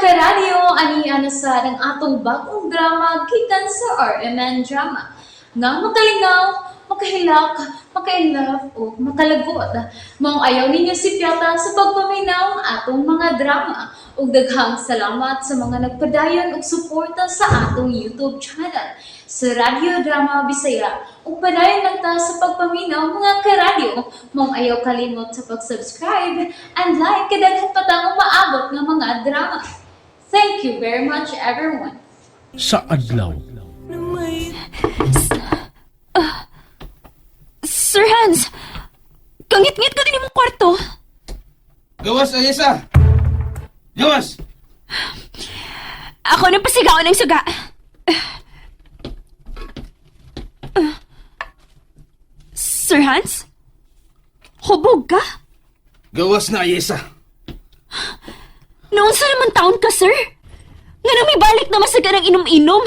Karadyo, ani ana sa ang atong bagong drama gikan sa RMN Drama. Nga makalingaw, makahilak, maka-inlove o makalagot. Maong ayaw ninyo sipyata sa pagpaminaw ang atong mga drama. Ug daghang salamat sa mga nagpadayon og suporta sa atong YouTube channel sa Radyo Drama Bisaya. Ug padayon lang ta sa pagpaminaw, mga karadyo. Maong ayaw kalimot sa pag-subscribe and like kay daghan pa tang umaabot nga mga drama. Thank you very much, everyone. Sa adlaw. Sir Hans, kangit-ngit ka din imong kwarto. Gawas, Ayesa! Gawas! Ako nang pasigaon ng suga. Sir Hans? Hubog ka? Gawas na, Ayesa! Noon sa naman taon ka, sir? Nga nang may balik naman sa ganang inom-inom.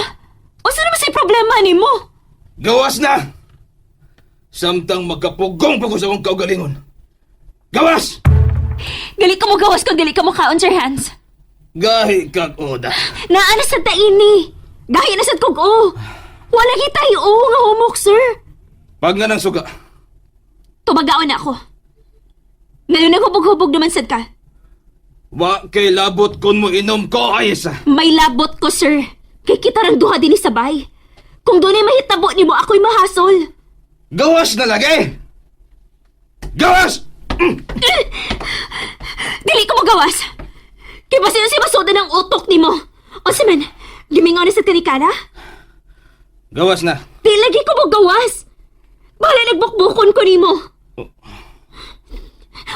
O sa naman sa'y problema ni mo? Gawas na! Samtang magkapugong pa ko sa akong kaugalingon. Gawas! Dili ka mo gawas kung dili ka mo kaon, Sir Hans. Gahi kag oda. Naa na sa taini. Gahi na sad kog o. Wala kita o nga humok, sir. Pag nga ng suga, Tumagaon na ako. Ngayon naghubog-hubog naman sad ka. Wa kay labot kun mo inom ko, Ayesa. May labot ko, sir. Kay kita rang duha din sabay. Kung doon ay mahitabo nimo, ako'y mahasol. Gawas na lagi! Gawas! Dili ko magawas. Kay basin si masuda ng utok nimo. O man, gimingaw na sa tinikara? Gawas na. Di lagi ko magawas. Bahala nagbukbukon ko nimo.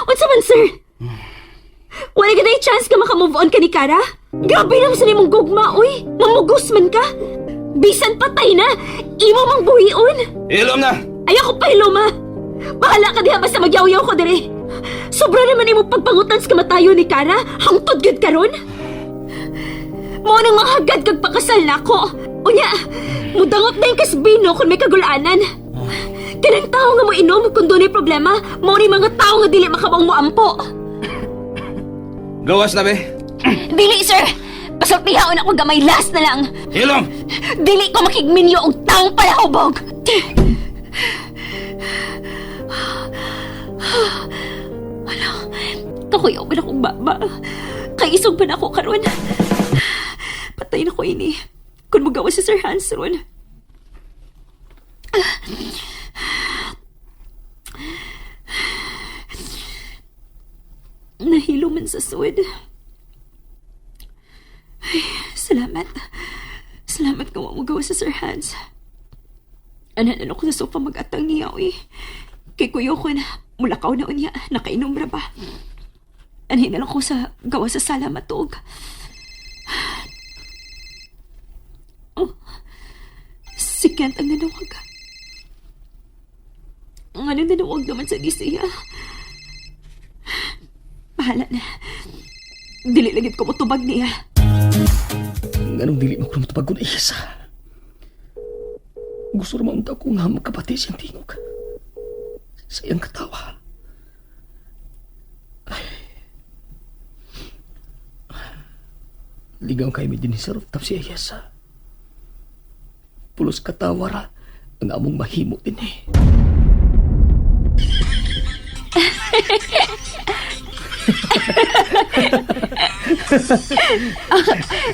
Unsa man, sir? Wala ka chance ka makamove on ka ni Kara? Grabe lang sa nimong gugma, uy. Mamugos man ka. Bisan patay na, imo mang buhion. Ilom na! Ayaw ko pahilom, ha! Bahala ka diha basta magyaw-yaw ko dire. Sobra naman imong pagpangutan sa kamatayon ni Kara. Hangtod gyud karon. Mao nang mahagad kag pakasal nako. Unya, mudangop na yung kasbino kung may kagulanan. Kanang tao nga mo inom kung dunay problema, mao ni mga tao nga dili makabang moampo. Gawas na, be. Dili, sir! Pasultihaon ako gamay, last na lang. Ilom! Dili ko makigminyo og taong palahubog. Ala, kakuyaw man akong baba. Kay isog pa na ako karon. Patay na ko ini. Kung magawa si Sir Hans ron. Nahilo man sa suwed. Ay, salamat. Salamat kung magawa sa Sir Hans. Anan ano ko sa sofa mag-atang niya, uy. Kay kuyo ko na, mulakaw na unya, nakainom ra ba? Anhin na lang ko sa gawa sa sala matug. Oh, si Kent ang nanawag. Ang ano nanawag naman sa siya. Bahala na. Dili lagit ko mutubag niya. Nganong dili mo ko matubag kun isa. Gusto ra maunta ko nga magkabati siyang tingog. Sa iyang katawa. Ay. Ligaw kay mi dinhi sa rooftop si Ayesa. Pulos katawa ra ang among mahimo dinhi.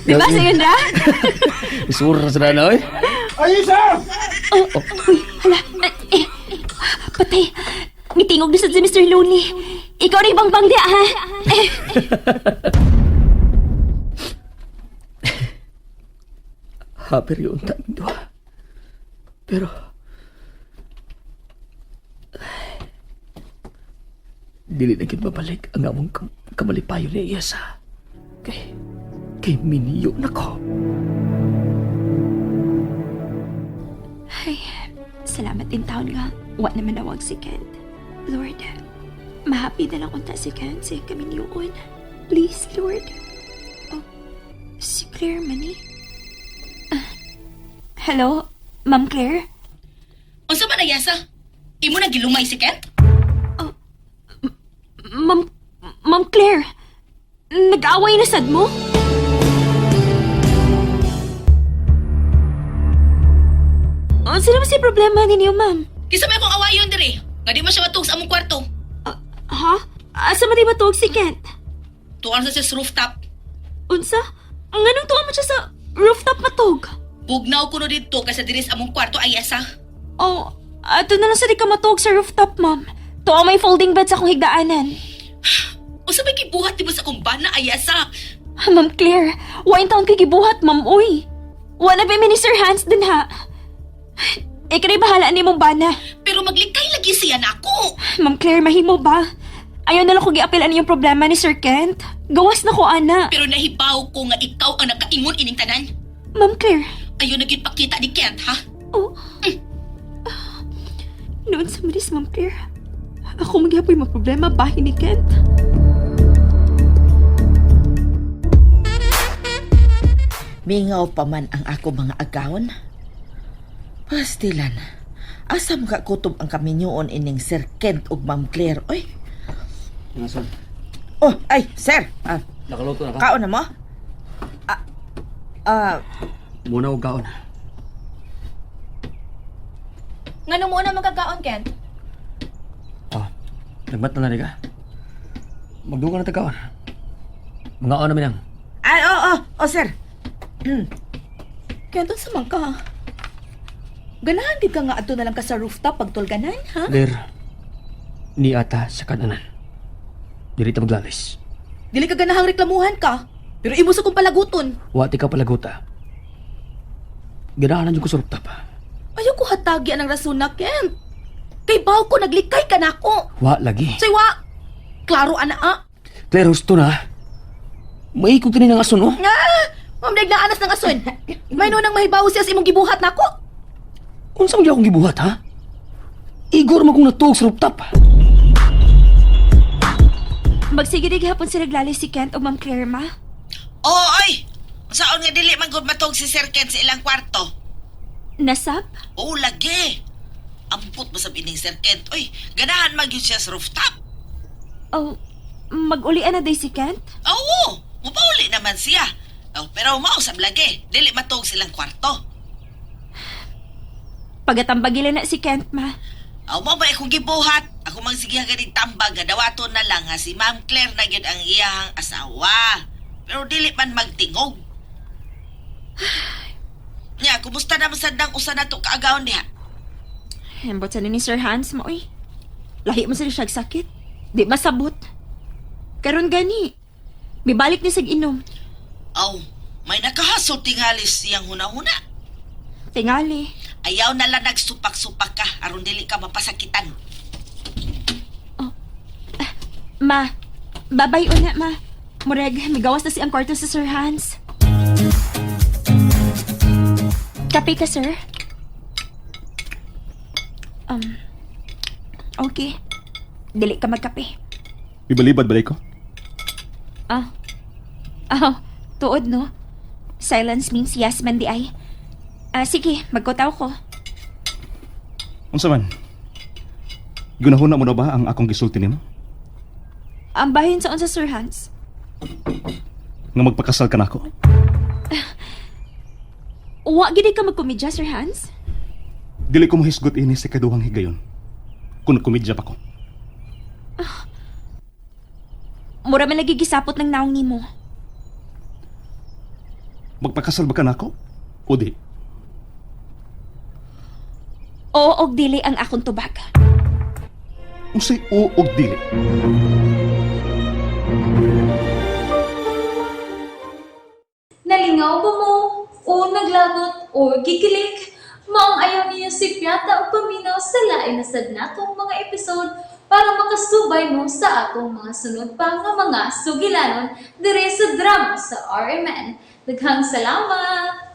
Di ba, sayon ra? Isura sa na oy. Ayesa! Oh, uy, hala. Eh, patay. Mitingog na sad si Mr. Lonely. Ikaw na ibang bangdi, ha? Eh, Happy yun tayong duha. Pero ay, dili na gid mabalik ang among kamalipayon ni Iyasa. Kay minyo na ko. Ay, salamat din taon nga. Wa naman nawag si Kent. Lord, mahappy na lang unta si Kent sa kami niyoon. Please, Lord. Oh, si Claire man eh. Ah, hello, Ma'am Claire? Unsa man Ayasa? Imo na gilumay si Kent? Ma'am, Ma'am Claire, nag-away na sad mo? Unsa naman si problema ninyo, ma'am? Kinsa may akong awayon diri? Nga di man siya matuog sa among kwarto. Ha? Asa man di matuog si Kent? Tuan sa siya sa rooftop. Unsa? Nganong tuwa mo siya sa rooftop matug? Bugnaw ko no didto kaysa diri sa among kwarto ay asa. Oh, ato na lang sa di ka matuog sa rooftop, ma'am. Tuwa may folding bed sa akong higdaanan. Unsa may gibuhat nimo sa akong bana ay asa? Ah, Ma'am Claire, wa in taon kay gibuhat, ma'am, uy. Wala ba mi ni Sir Hans din ha? Ikaw bahala ni mong bana. Pero maglikay lagi siya nako. Ma'am Claire, mahimo ba? Ayaw na lang ko giapilan yung problema ni Sir Kent. Gawas na ko, ana. Pero nahibaw ko nga ikaw ang nakaingon ining tanan. Ma'am Claire, Ayaw na gyud pakita ni Kent ha. oh. Noon sa maris, Ma'am Claire. Ako magyapoy mga problema bahin ni Kent. Mingaw pa man ang ako mga agawon. Pastilan, asa makakutob ang kaminyoon ining Sir Kent ug Ma'am Claire, oy? Nason, Oh, ay, sir. Ah, nakaluto na ka? kaon na mo? Ah, ah, Muna og kaon. Ngano mo na magkakaon Kent? Ah, nagmat na ka. Magduga na ta kaon. Mga na minang. ay, oh, oh, oh, sir. Kent, unsa man ka? Ganahan gid ka nga adto na lang ka sa rooftop pagtulganan, ha? Claire, ni ata sa kananan. Dili ta maglalis. Dili ka ganahang reklamuhan ka. Pero imo sa kong palaguton. Wa ti ka palaguta. Ganahan na jud ko sa rooftop. Ayaw ko hatagi ang rason na, Kent. Kay baw ko naglikay ka nako. Wa lagi. Say wa. Klaro ana ah. Claire, husto na. Maikog kini ng ason, oh. Nga! Ma'am, naanas ng ason. May nunang mahibaw siya sa imong gibuhat nako. Unsa man gyud akong gibuhat, ha? Igor man kong natuog sa rooftop. Magsige di gihapon sila naglalis si Kent o Ma'am Claire, ma. Oo, oy. Saon nga dili man gud matog si Sir Kent sa ilang kwarto? Nasap? Oo, lagi. Ampot mo sa ining Sir Kent. Oy, ganahan man gyud siya sa rooftop. Oh, mag-ulian na day si Kent? Oo, mupauli naman siya. Oh, pero mausab lagi, dili matog silang kwarto. Pagatambagilan na si Kent, ma. Aw mo ba akong gibuhat? Ako mang sige ganing tambag nga dawaton na lang nga si Ma'am Claire na gyud ang iyahang asawa. Pero dili man magtingog. Nya, kumusta naman sad nang usa nato kaagawon diha? Hembot sa ni Sir Hans mo, uy. Lahi mo sa siya sakit. Di masabot. Karon gani. Mibalik ni sig inom. Aw, may nakahasol tingali siyang hunahuna. Tingali. Ayaw na lang nagsupak-supak ka aron dili ka mapasakitan. Ma, babay una, ma. Murag, migawas na siyang kwarto sa Sir Hans. Kape ka, sir? Um, okay. Dili ka magkape. Ibalibad balay ko? Ah. Oh, tuod no? Silence means yes man di ay. Ah, sige, magkutaw ko. Unsa man? Gunahuna mo na ba ang akong gisulti nimo? Ang bahin sa unsa, Sir Hans. Nga magpakasal ka nako? Wa gid ka magkomedya, Sir Hans? Dili ko mohisgot ini sa kaduhang higayon. Kung nagkomedya pa ko. Mura man lagi gisapot ng naong nimo. Magpakasal ba ka nako? O di? Oo og dili ang akong tubag. Unsay o og dili? Nalingaw ba mo? O naglagot o gikilig? Maong ayaw niyo si Piata o paminaw sa lain na sad natong mga episode para makasubay mo sa atong mga sunod pa nga mga sugilanon dire sa drama sa RMN. Daghang salamat!